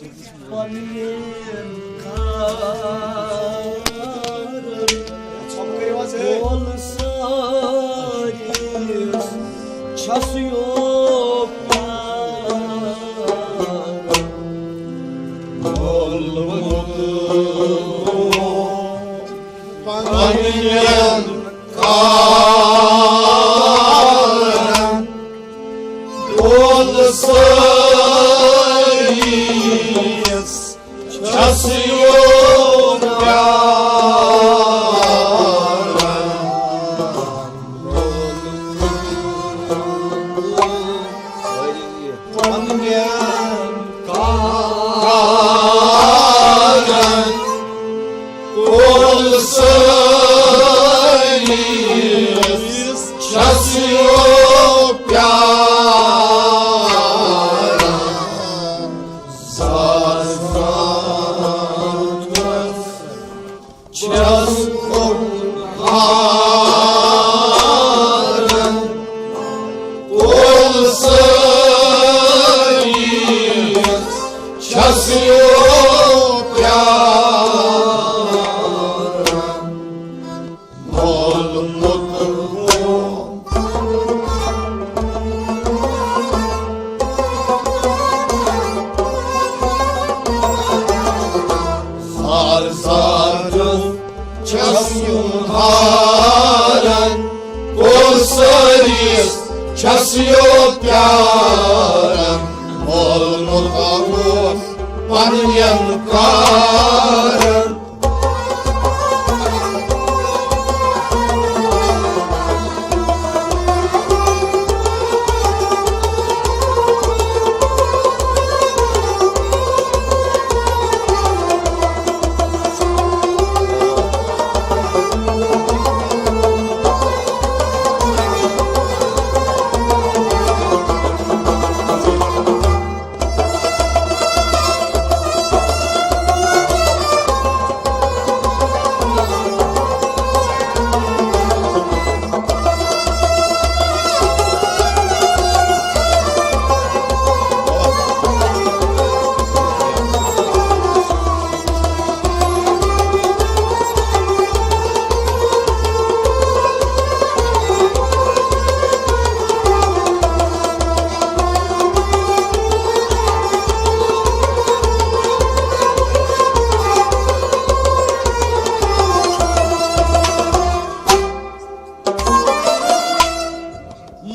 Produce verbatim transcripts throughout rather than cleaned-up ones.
پننٮ۪ن کارن کول سٲرِس چھَس یو پیاران۔ مول موٚدُر پننٮ۪ن کارن کول سٲرِس چھَس یو پیاران۔ پننٮ۪ن کارن کول سٲرِس چھَس یو پیاران۔ ساز ساز چھَس کھاران، کول سٲرِس چھَس یو پیاران۔ مول موٚدُر زار زار چھَس یُن ہاران، کول سٲرِس چھَس یو پیاران۔ مول موٚدُر پننٮ۪ن کارن۔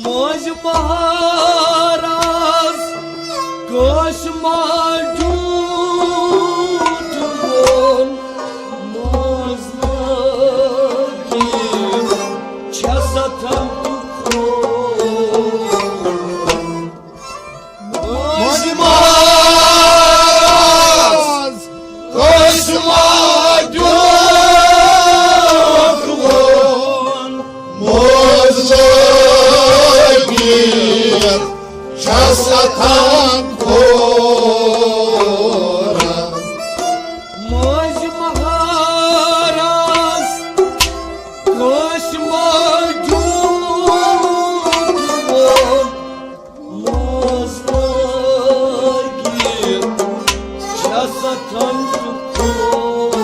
مٲنٛزِ مہراز کٲنٛسہِ ما ڈیوٗٹھ ووٚن، مٲنٛز لٲگِتھ چھےٚ ستن تہٕ کھوٚل۔ مٲنٛزِ مہراز کٲنٛسہِ ما ڈیوٗٹھ ووٚن، مٲنٛز لٲگِتھ چھےٚ ستن کھوٚل۔ مٲنٛزِ مہراز کٲنٛسہِ ما ڈیوٗٹھ ووٚن، مٲنٛز لٲگِتھ چھےٚ ستن تہٕ کھوٚل۔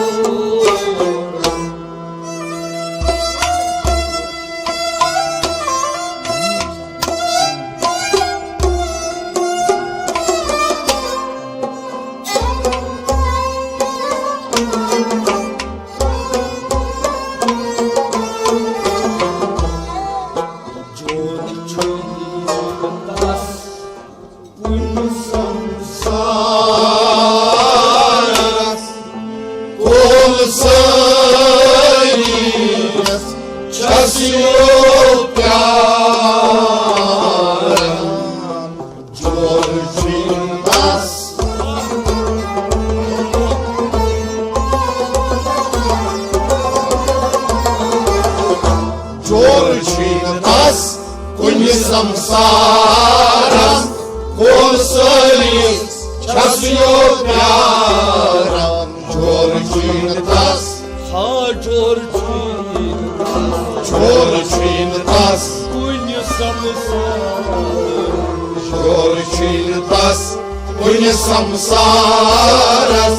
جوڑ چھُنہٕ تس کُنہِ سمسارس، کول سٲرِس چھَس یو پیاران۔ جوڑ چھُنہٕ تس، جوڑ چھُنہٕ تس کُنہِ سمسارس، کول سٲرِس چھَس یو پیاران۔ جوڑ چھُنہٕ تس، ہا جوڑ چھُنہٕ تس، جوڑ چھُنہٕ تس کُنہِ سمسارس، جوڑ چھُنہٕ تس کُنہِ سمسارس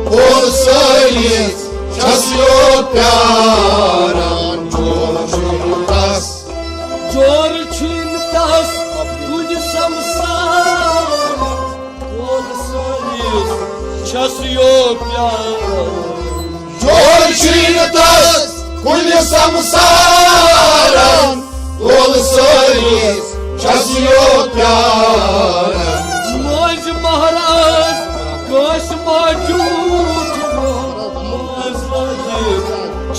کول سٲنِس چھَس یوت پیاران، جور چھُنہٕ تس۔ جور چھُنہٕ تس کُنہِ سمسارس، کول سٲنِس چھَس یوت پیاران۔ جور چھُنہٕ تس کُنہِ سمسارن، کول سٲنِس چھَس یوت پیاران۔ مٲنٛزِ مہراز کٲنٛسہِ موجود، مٲنٛز لٲگِتھ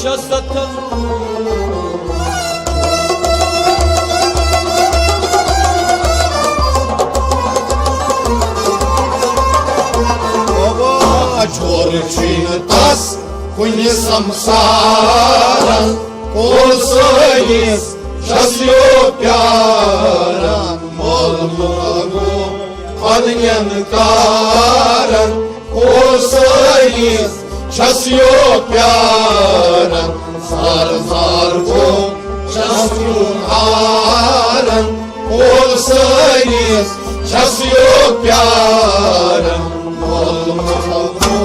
چھَس ستن۔ بابا، جور چھُنہٕ تس کُنہِ سمسارن، کول سٲنِس چھَس یوت پیاران۔ مول موگو پننٮ۪ن کارن، کول سٲنِس چھَس یوت پیاران۔ زار زار گوٚو چھَس یوت ہاران، کول سٲنِس چھَس یوت پیاران۔ مول موگو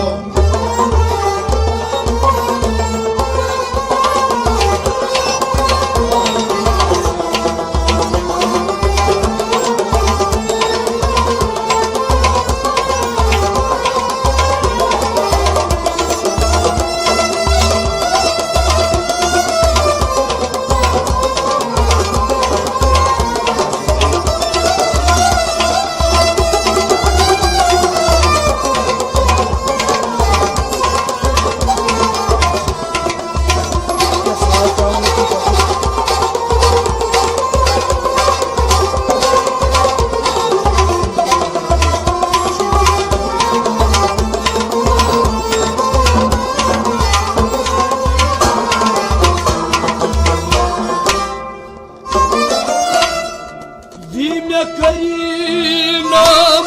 دی مےٚ کریٖنم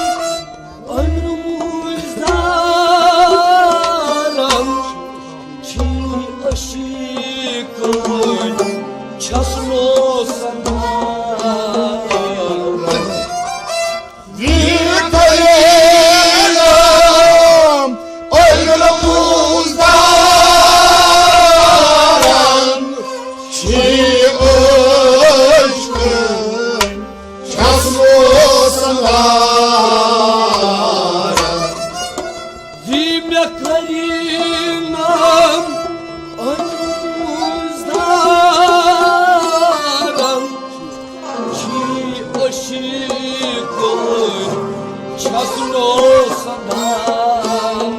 أمرٕ مُزدارم، چھی عشیٖقٕے چھَس نو سنگار۔ دی کریٖنم أمرٕ مُزدارم، چھی عشیٖقٕے چھَس نو سنگار۔ دی مےٚ کریٖنم أمرٕ مُزدارم، چھی عشیٖقٕے چھَس نو سنگار۔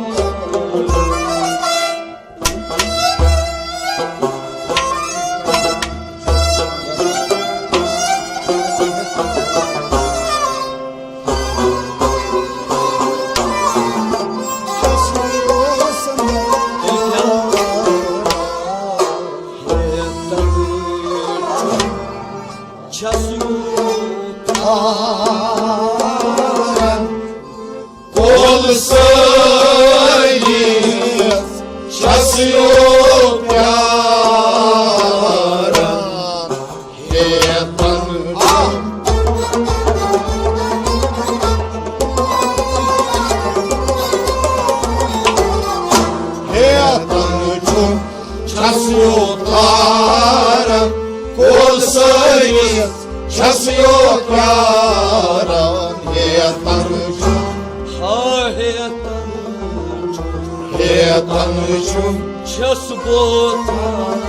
چھَس یوت پیاران، کول سٲنِس چھَس یوت پیاران۔ ہیتن چھُم، ہیتن چھُم چھَس یوت پیاران، کول سٲنِس چھَس یوت پیاران۔ ہیتن چھُم، ہا ہیتن چھُم، ہیتن چھُم چھَس بوتان۔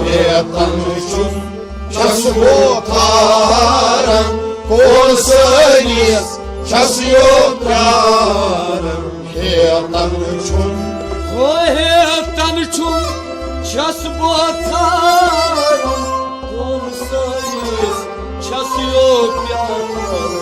ہیتن چھُم چھَس بوتان، کول سٲنِس چھَس یوت پیاران۔ ہیتن چھُم، ہو ہیتن چھُم چھَس بوتان، کول سٲنِس چھَس یوت پیاران۔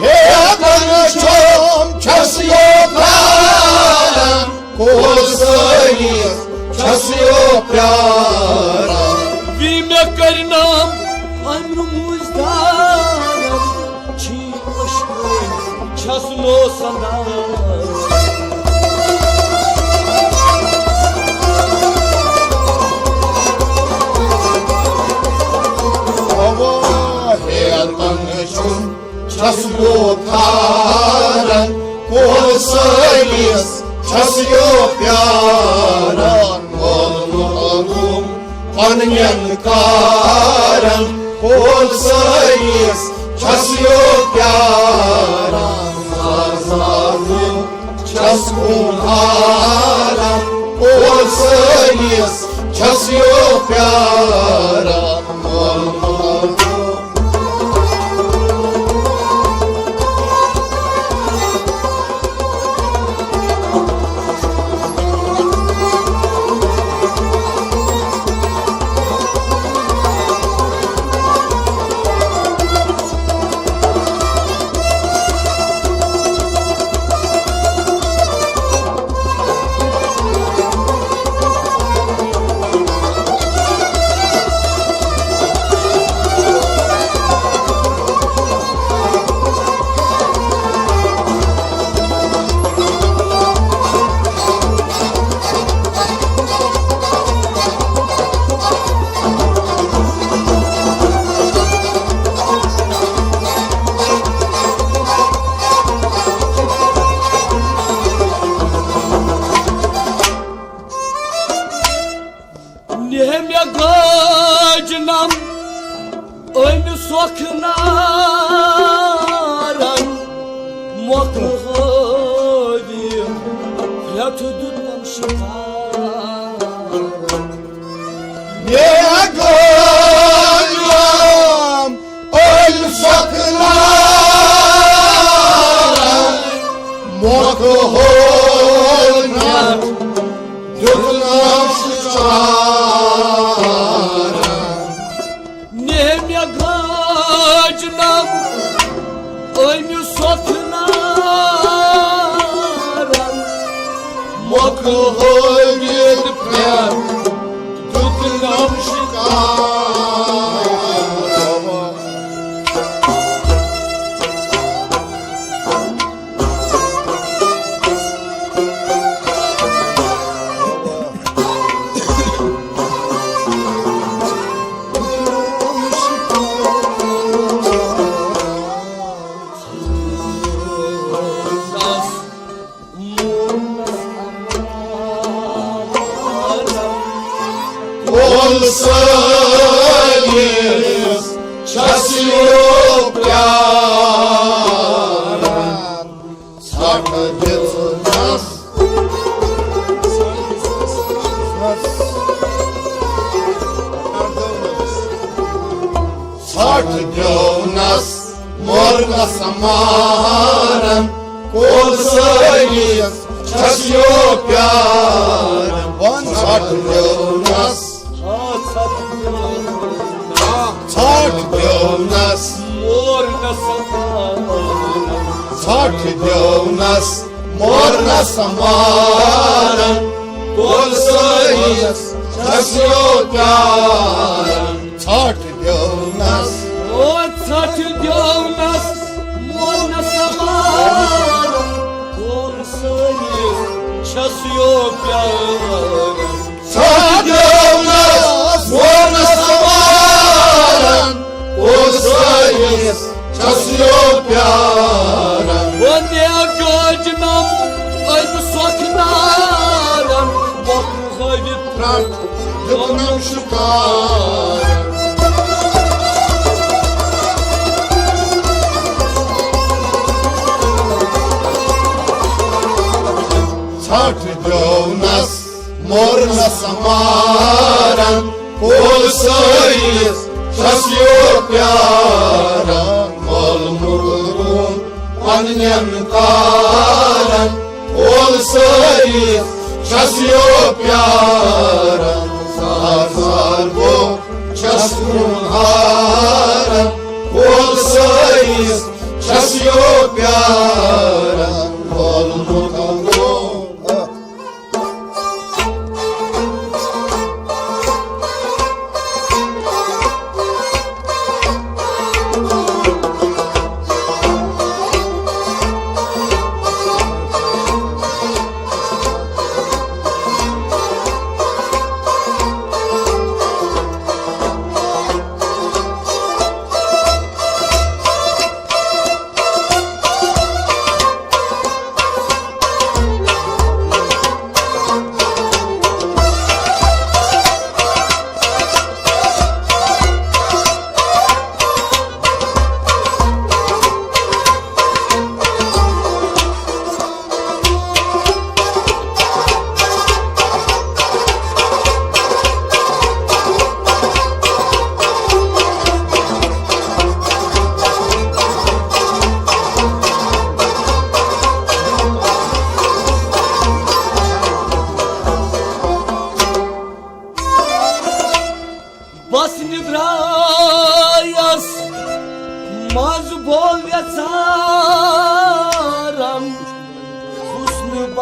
ہیتن چھُم چھَس یوت پیاران، کول سٲنِس چھَس یوت پیاران۔ وی مےٚ کٔرۍ نام أمرٕ مُزدارم، چھی عشقٕے چھَس نو سنگار۔ اوا ہیتن چھُم چھَس بوتان، سٲنِس چھَس یو پیاران، مول محروم پننٮ۪ن کارن۔ کول سٲنِس چھَس یو پیاران، آزادو چھَس خوٗن ہاران۔ کول سٲنِس چھَس یو پیاران، مول محروم۔ نیہ مےٚ گٲج نم أمۍ سۄکھٕ نارن، مۄکھٕ ہٲوِتھ پھرٛٹھ دیُتنم شکارن۔ مےٚ گٲج نم أمۍ سۄکھٕ نارن، مۄکھٕ ہٲوِتھ دیُتنم شکارن۔ نیہ مےٚ گٲج نم أمۍ سۄکھٕ نارن، مۄکھٕ ہٲوِتھ پھرٛٹھ دیُتنم شکارن۔ کول سٲنِس چھَس یو پیاران، ژھٹھ دِژنس۔ ژھٹھ دیونس مورنس مارن، کول سٲنِس چھَس یو پیاران۔ ژھٹھ دیونس، ژھٹھ دیونس، ژھٹھ دیونس مورنس مارن، کول سٲنِس چھَس یو پیاران۔ ژھٹھ دیونس۔ او ژھٹھ دیونس، مورنس مارن، کول سٲنِس چھَس یو پیاران۔ ژھٹھ دیونس، مورنس مارن، کول سٲنِس چھَس یو پیاران۔ او مےٚ گٲج نم أمۍ سۄکھٕ نارن، مۄکھٕ ہٲوِتھ پھرٛٹھ دیُتنم شکارن۔ ژھٹھ دیونس، مورنس مارن، کول سٲنِس چھَس یو پیاران۔ مول محروم پننٮ۪ن کارن، کول سٲنِس چھَس یو پیاران۔ زار زار بو چھَس خوٗن ہاران، کول سٲنِس چھَس یو پیاران۔ مول محروم۔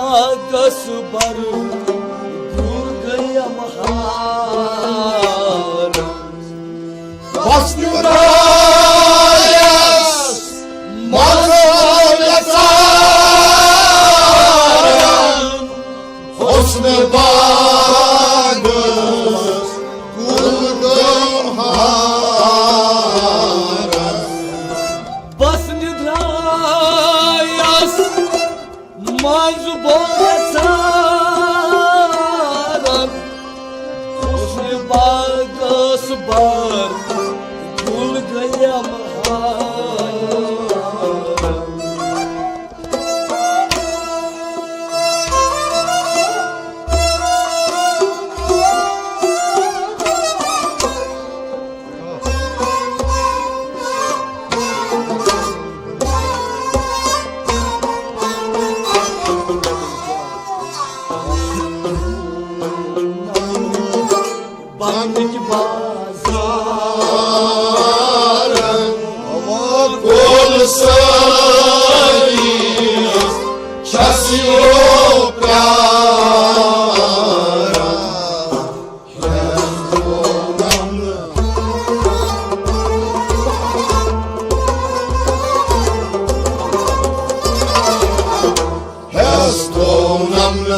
آگس بر گُل گٔیم ہار۔ بس درٛایس منٛز یژھان، حسن باغس گُل گٔیم ہار۔ بس درٛایس منٛز بہٕ یژھان، حسن باغس بر گُل گٔیم ہار۔ بنٕکۍ بازارن کُل سٲری چھَس یو پیاران۔ ہیس تو نمن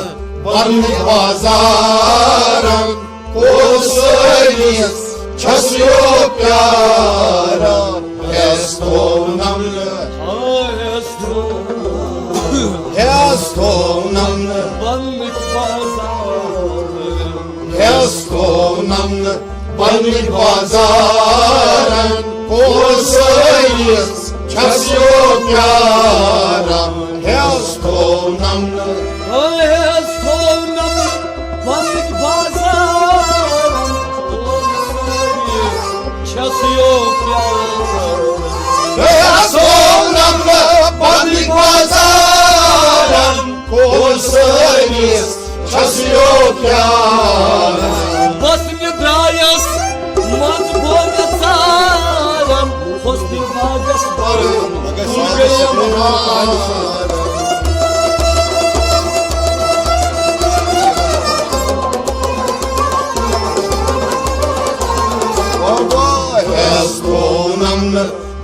پننہِ بازارن، کُل سٲنِس چھَس یو پیاران۔ ہیس تو نمن، ہیس تو نمن، ہیس تو نمن پننہِ بازارن، کُل سٲنِس چھَس یو پیاران۔ ہیس تو نمن، ہیس تو نمن پننہِ بازارن، کُل سٲنِس چھَس یو پیاران۔ ہیس تو نمن پننہِ بازارن، کُل سٲنِس چھَس یو پیاران۔ بس درٛایس منٛز بہٕ یژھان، حسن باغس بر گُل گٔیم ہار۔ ہیس تو نمن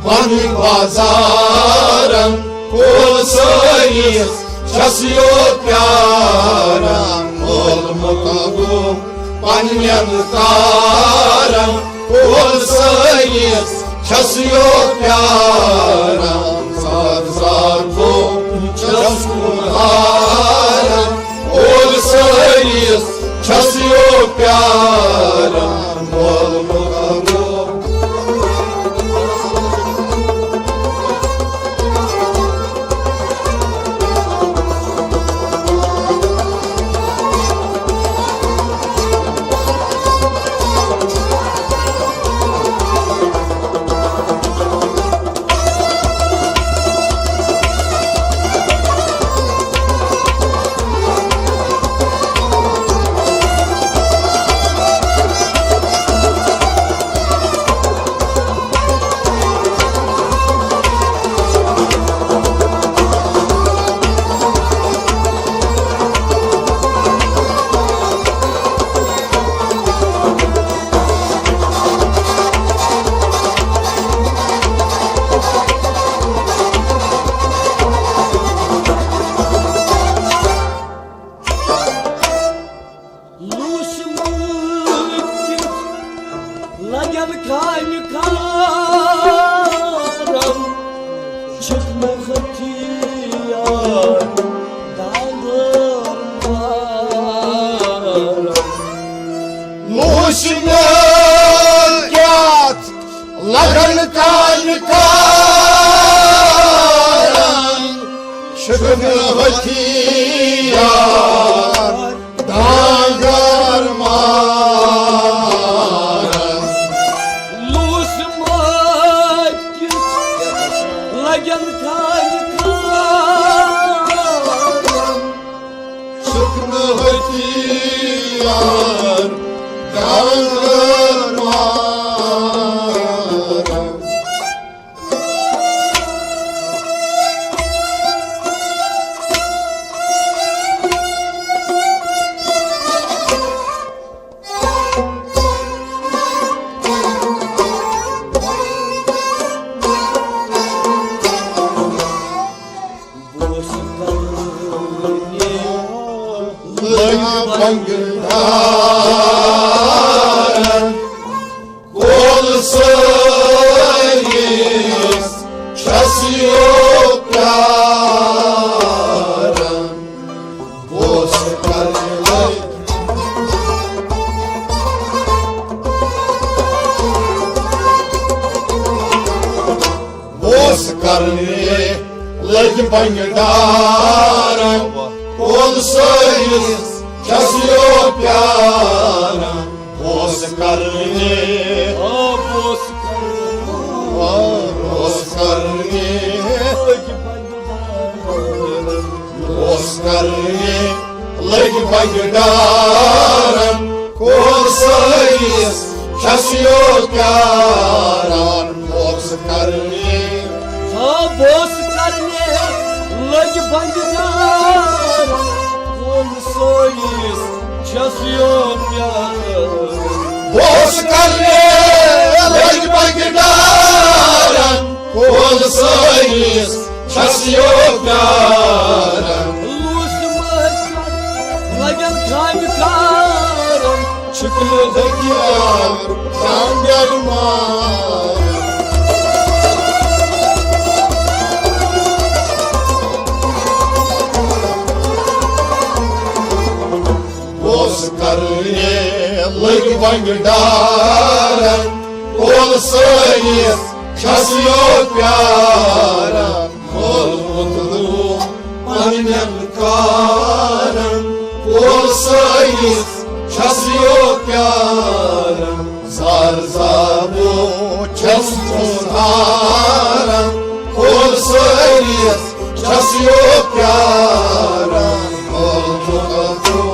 پننہِ بازارن، کُل سٲنِس چھَس یو پیاران۔ مول مۄکلو پننٮ۪ن کارن، کُل سٲنِس چھَس یو پیاران۔ زار زار بہٕ چھَس کُن ہاران، کُل سٲنِس چھَس یو پیاران۔ مول مۄکلو لوٗسمٕتۍ لگن کامہِ کارن، چھِکھ نہٕ ہتھیار دانٛدر مارن۔ لوٗسمٕتۍ کیٛاہ لگن کامہِ کارن، چھِکھ نہٕ ہتھیار دانٛدر مارن۔ لوٗسمٕتۍ لگن کامہِ کارن، چھِکھ نہٕ ہتھیار دانٛدر مارن۔ لٔگۍ بنٛگہٕ ڈارن۔ کول سٲنِس چھَس یو پیاران۔ بوس کرنہِ لٔگۍ۔ بوس کرنہِ لٔگۍ بنٛگہٕ ڈارن۔ کول سٲنِس چھَس یو پیاران۔ بوس کرنہِ، آ، بوس کرنہِ، آ، بوس کرنہِ، بوس کرنہِ لٔگۍ بنٛگہٕ ڈارن۔ کول سٲنِس چھَس یو پیاران۔ بوس کرنہِ، آ، بوس کرنہِ لٔگۍ بنٛگہٕ ڈارن۔ کول سٲنِس چھَس یو پیاران۔ بوس کرنہِ لٔگۍ بنٛگہٕ ڈارن۔ کول سٲنِس چھَس یو پیاران۔ لوٗس مہرکن لگن کامہِ کارن۔ چھِکھ نہٕ ہتھیار کانٛگٕر ماران۔ بوس کرنہِ لٔگۍ بنٛگہٕ ڈارن۔ کول سٲنِس چھَس یو پیاران۔ مول ووتلو پننٮ۪ن کارن۔ کول سٲنِس چھَس یو پیاران۔ زار زارو چھَس ژھاران۔ کول سٲنِس چھَس یو پیاران۔ مول ووتلو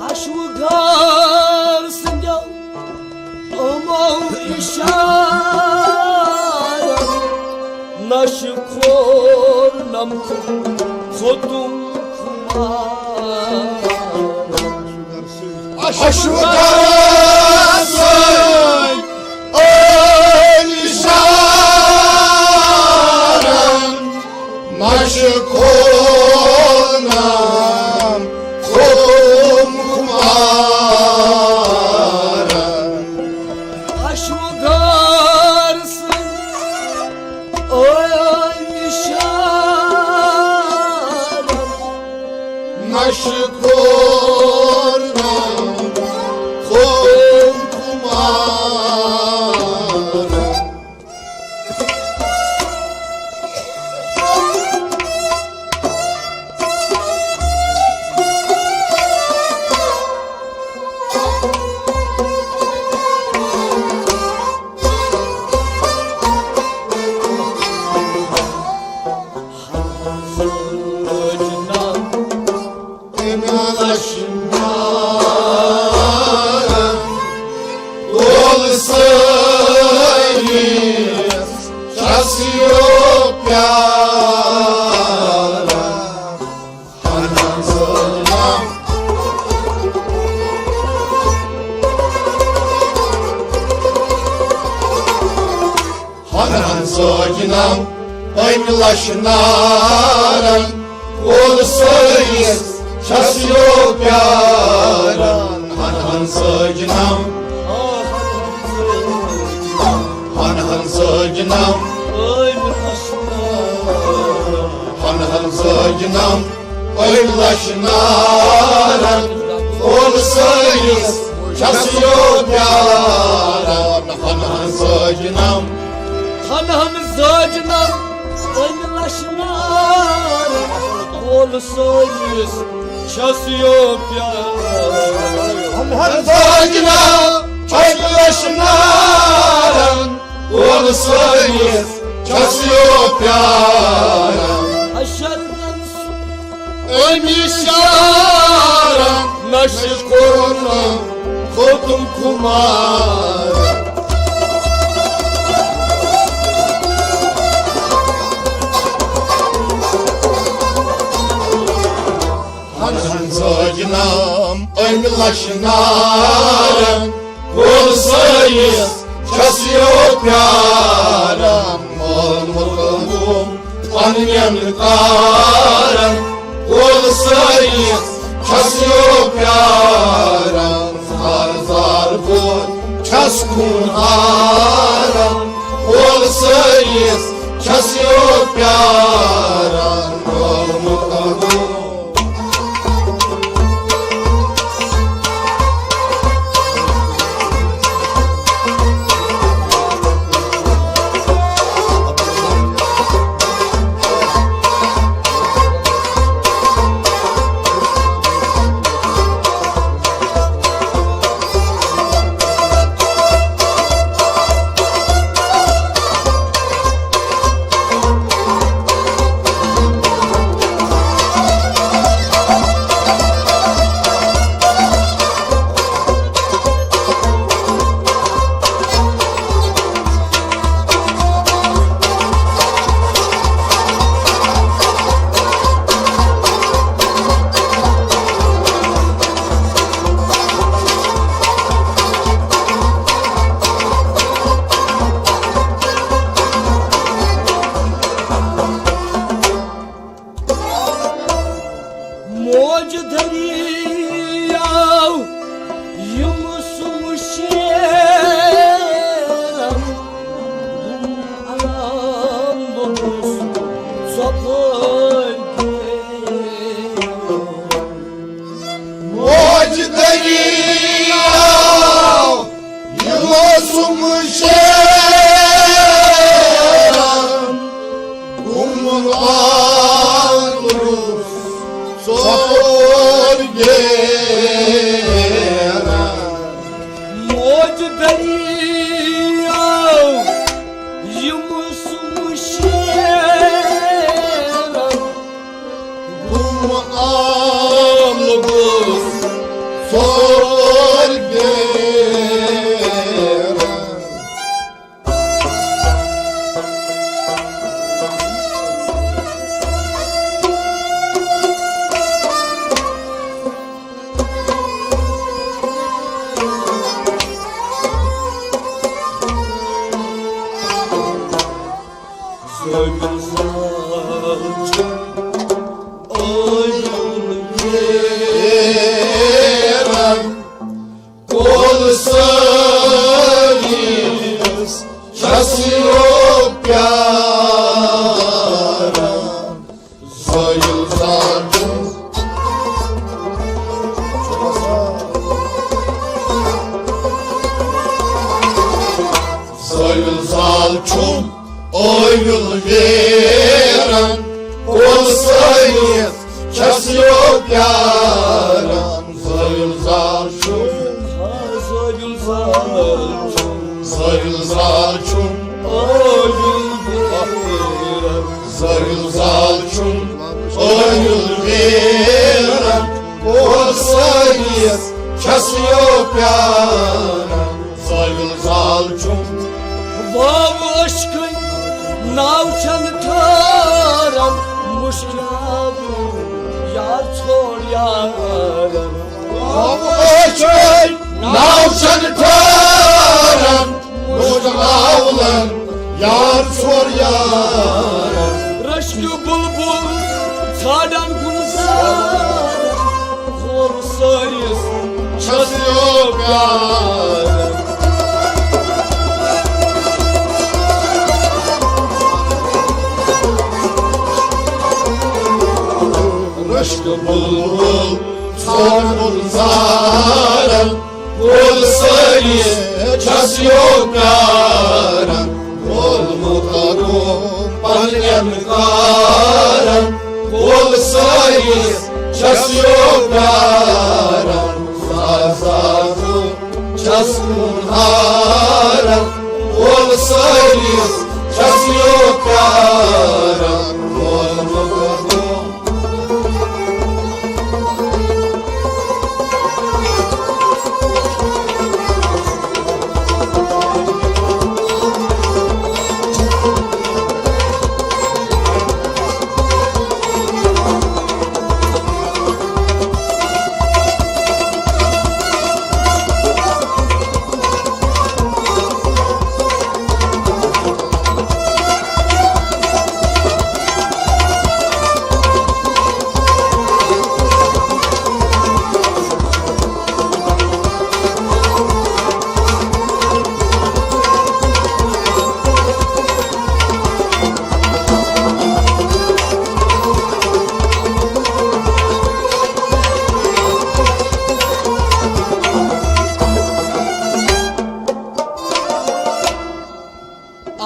اشوغار سٕنٛدیو یِمو اِشارو نشہٕ کھور نمتُک کھوٚتُم خُمار۔ اشوغار سٕنٛدۍ ٲلۍ اِشارن نشہٕ کھور نمتُک کھوٚتُم خُمار۔ اشوغار سٕنٛدۍ ٲلۍ اِشارن نشہٕ کھور نمتُک کھوٚتُم خُمار۔ أمۍ لچھِ نارن کول سٲنِس چھَس یو پیاران۔ ہنن سٲجنم، ہنن سٲجنم، أمۍ لچھِ نارن کول سٲنِس چھَس یو پیاران۔ ہن ہن سٲجنم، ہن ہن سٲجنم، ہن ہن سٲجنم، أمۍ لَچھِ نارَن کول سٲنِس چھَس یو پیاران۔ ہَنہٕ ہَن سٲجنَم۔ ہَنہٕ ہَن سٲجنَم۔ أمۍ لَچھِ نارَن کول سٲنِس چھَس یو پیاران۔ ہَنہٕ ہَن سٲجنَم۔ أمۍ لَچھِ نارَن کول سٲنِس چھَس یو پیاران۔ اَشرفَن أمۍ شارن نشہِ کوٚرُن ختم خُمار۔ ہَنہٕ ہَن سٲجنَم أمۍ لَچھِ نارن کول سٲنِس چھَس یو پیاران۔ مول مُتوم پننٮ۪ن کارن کول سٲنِس چھَس یو پیاران۔ زار زار بوے چھَس خوٗن ہاران۔ کول سٲنِس چھَس یو پیاران۔ مول مُتوم موج دٔریاو یِم سُم شیرن، ہُم علام لوٚبُس ژۄپٲرۍ گیرن۔ موج دٔریاو یِم سُم شیرن، گُم آنگُس ژور گیرن۔ موج دٔریاو یِم سُم شیرن، گُم آنگُس ژور گیرن۔ زٲوِل زال چھُ ٲیُل پھیران۔ کول سٲنِس چھَس یو پیاران۔ زٲوِل زال چھُ، زٲوِل زال چھُ ٲیُل ویرن۔ کول سٲنِس چھَس یو پیاران۔ زٲوِل زال چھُ، زٲوِل زال چھُ، زٲوِل زال چھُ ٲیُل ویرن۔ زٲوِل زال چھُ ٲیُل ویرن۔ کول سٲنِس چھَس یو پیاران۔ زٲوِل زال چھُ۔ واو عشقٕے ناو چھَنہٕ ٹھاران، مُشکِل آو یار ژھوٚر یارن۔ واو عشقٕے ناو چھَنہٕ ٹھاران، مُشکِل آولن یار ژھوٚر یارن۔ رٔچھِو بُلبُل ژھانٛڈان گُلزار، کول سٲنِس چھَس یو پیاران۔ عشق بلبل ژھانڈُن زارن، کول سٲنِس چھس یو پیارن، کول مُترو پننٮ۪ن کارن، کول سٲنِس چھس یو پیارن، زازازو چھس کُن ہارن، کول سٲنِس چھس یو پیارن، کول مُترو۔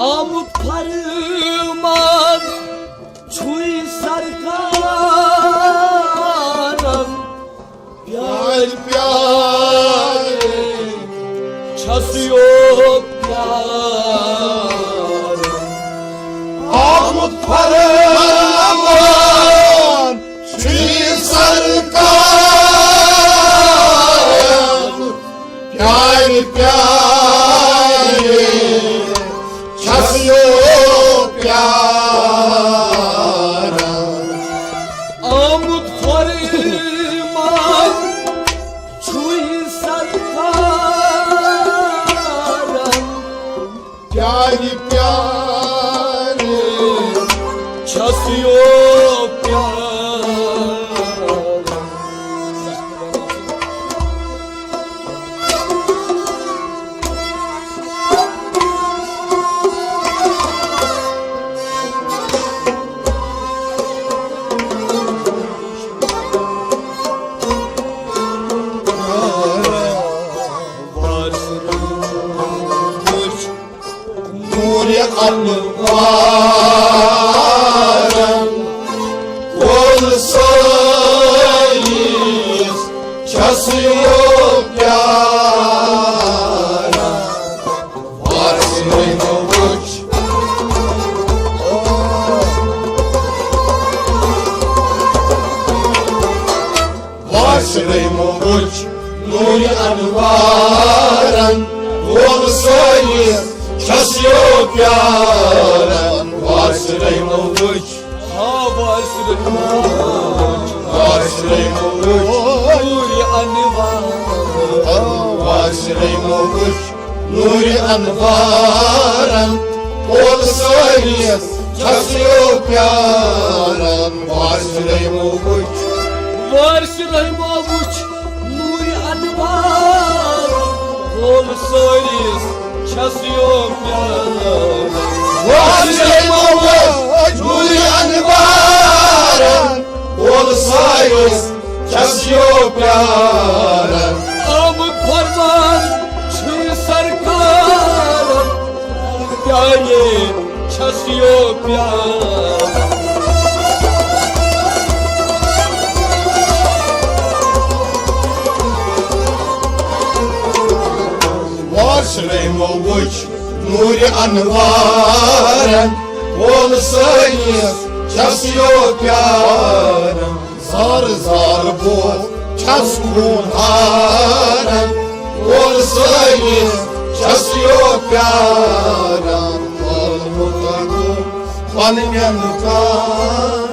آمُت فرمان چھُے سرکارن، پیارِ پیارِ چھس یو پیار۔ آمُت فرمان چھُے سرکارن، پیارِ پیارِ چھس یو پیارن۔ آمُت فرمان چھُے سرکارن، پیارِ پیارِ چھس یو پیارن۔ نورِ انوارن، کول سٲنِس چھس یو پیارن۔ وارث رحمو وٕچھ، وارث رحمو وٕچھ نورِ انوارن، کول سٲنِس چھس یو پیارن۔ وارث رحمو وٕچھ، ہا وارث رحمو وٕچھ، وارث رحمو وٕچھ نورِ انوارن۔ وارث رحمو وٕچھ نورِ انوارن، کول سٲنِس چھس یو پیارن۔ وارث رحمو وٕچھ، وارث رحمو وٕچھ نورِ انوارن، کول سٲنِس چھس یو پیارن۔ وارث رحمو وٕچھ نورِ انوارن، کول سٲنِس چھس یو پیارن۔ آمُت فرمان چھُے سرکارن، پیارِ چھس یو پیارن۔ وارث رحمو وٕچھ نورِ انوارن، کول سٲنِس چھس یو پیارن۔ زار زار بو چھس خوٗن ہارن، کول سٲنِس چھس یو پیارن۔ کول مُترو پننٮ۪ن کارن۔